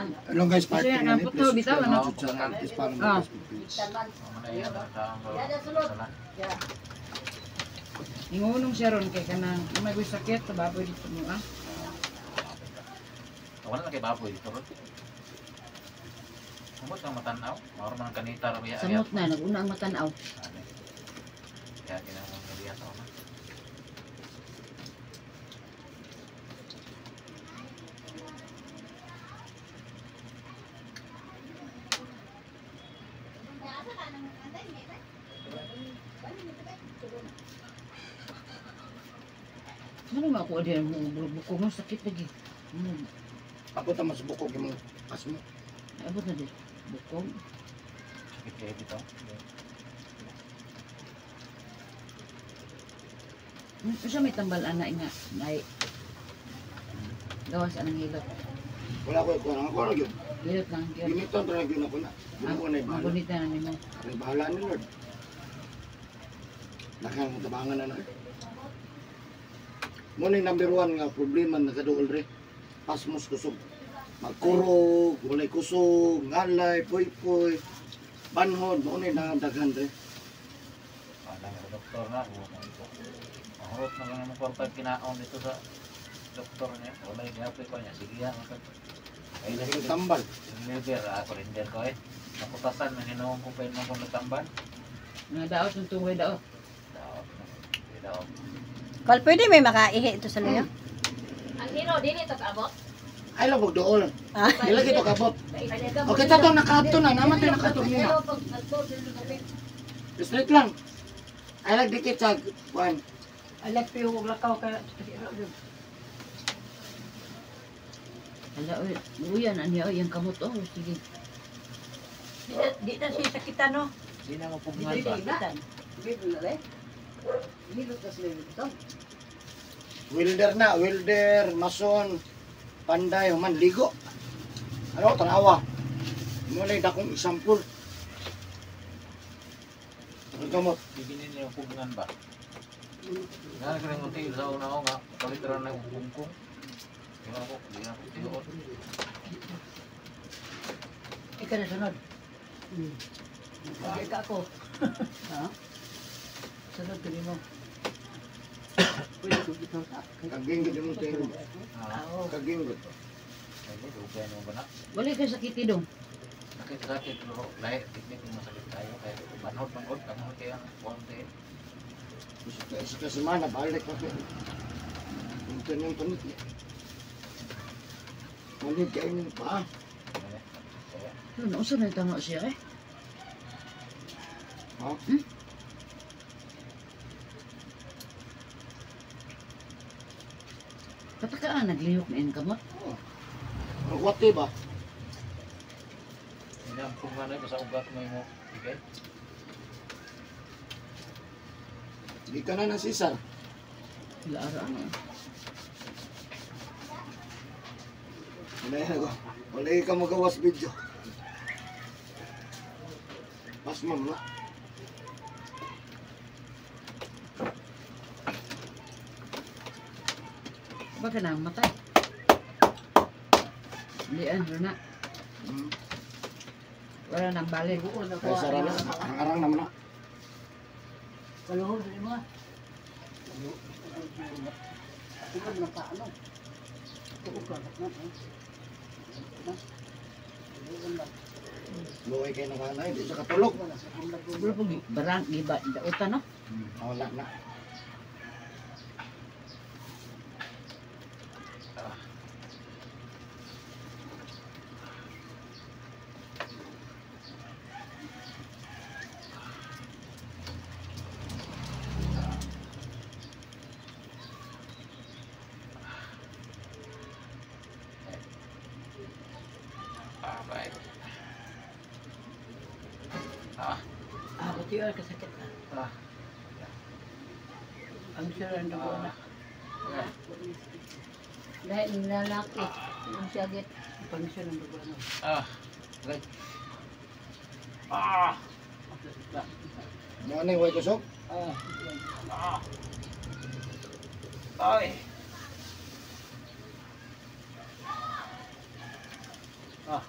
Hello guys, part Kasi 2 ang na ni. puto, Please bitaw, subscribe ano? my YouTube channel. Please follow my Ah. Facebook page. Ingunong siya ron kay kanang may gusto sakit sa baboy dito mo ah. Wala na kay baboy dito ron. Samot ang matanaw. Mauro man ang kanita ra biya. Samot na naguna ang matanaw. Kaya ginawang kaliya sa una. Ano ma ako din mo buko mo sakit lagi. Ako ta mas bukog yung pasmo. Abot na din. Bukog. Sakit kayo dito. Siya may tambal ana nga may gawas anang hilot. Wala ko ikuha. Ako ra gyud. Hilot lang gyud. Giniton ra gyud ako na. Ginoo na bahala. Magunita na nimo. Ay bahala ni Lord. Nakang tabangan na na. Mo ni number 1 nga problema na kaduol re. Pasmos kusog. Magkurog, walay kusog, ngalay, puy-puy, banhod, mo ni na daghan re. Wala nga doktor na. Mahurot na lang ang kwarta kinaon dito sa doktor niya. Wala yung gihapit ko niya. Sige ha. Ay, Ay tambal. Liver, surrender ko eh. Naputasan, may hinoong ko pa yun akong natamban. Nga daot ng tunggoy daot. Daot. Daot. Kal, pwede may makaihi ito sa luyo? Ang hero, dili to kaabot. Ay labog dool. Ah. Dili gito kabot. Okay, tato nakaadto na, naman tayo nakaadto niya. Straight lang. Ay lag dikit sa kuan. Alak piyo og lakaw ka. Hala oy, uyan ani oy ang kamot oh sige. Di na siya sakitan no. Di na mapugngan ba? Welder na, welder, mason, panday, human, ligo. Ano, tanawa. Mo na dakong example. Ang gamot. Bibinin niya yung pugnan ba? Nga ka rin unti sa una ko nga, palit ra na yung kungkong. Di na ako, di na ako tinuod. Ikaw na sunod. Ikaw ako. Ha? Sunod ko nimo. Kaging gid mo tayo. Ah, Kaging gid. ay, dugay mo ba na? Wala kay sakit dong. Sakit sakit pero lahi, tiknik mo masakit tayo. Kaya banhod banhod, banhod kaya ang konti. Isa ka semana balik pa. Ito yung panit. Manit kayo yung pa. Ano usa na tama siya eh. Ha? Hmm? Patakaan naglihok na iyang kamot. Magwati ba? Hindi ang pugnan na sa ugat mo yung okay? Di ka na ng Cesar. Laara ano. Wala yan ako. Wala ka magawas video. Pas mo na. Baka na matay. Lian na. Wala nang balik. Kaya sara na. Arang-arang naman na. Kaluhod mo. Luway kayo nakanay. Di sa katulog. Wala po barang giba dautan no. Wala na. Ah, bye. Ah, Ah, buti ay kasakit na. ah. Ang sira ang dugo na. Ah. Dahil nilalaki. Ang siyagit. Ang sira ang dugo na. Ah. Okay. Ah. Mo na yung white kusog? Ah. Ah. Ay. Ah.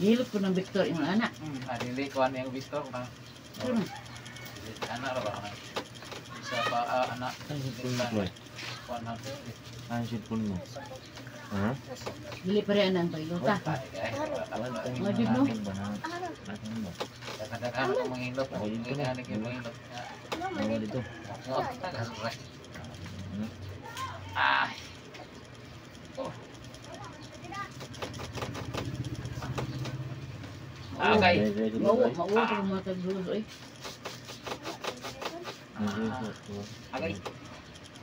Gihilot ko ng Victor imong anak. Adili ko ano yung Victor na. Ano? Dili anak ra ba na? Isa pa ah, anak. Ang cellphone mo, Chloe. Kuan na. Ang cellphone mo. Ha? Dili pa rin ang paghilota. Ay, ay, Mga jud, no? Akin ba na? Akin ba? Daghan ang mga hilot. Ay, Ang mga hilot. Nawa dito. Ano? Ah. Oh. Okay. Ready, ready, Mao ready. mao ko mga tagdulos oy. Ready, ready. Okay.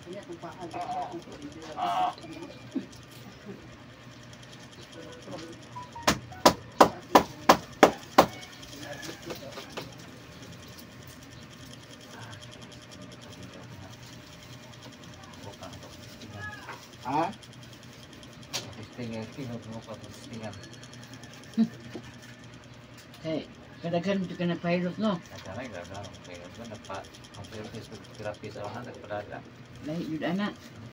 Wala kung paa. Ah. Ha? Testingan. Kay kadaghan jud ka na pahilot, no. Nagdala, ang pero nagpa ang pero therapy sa mga nagpadala. Lahi jud anak.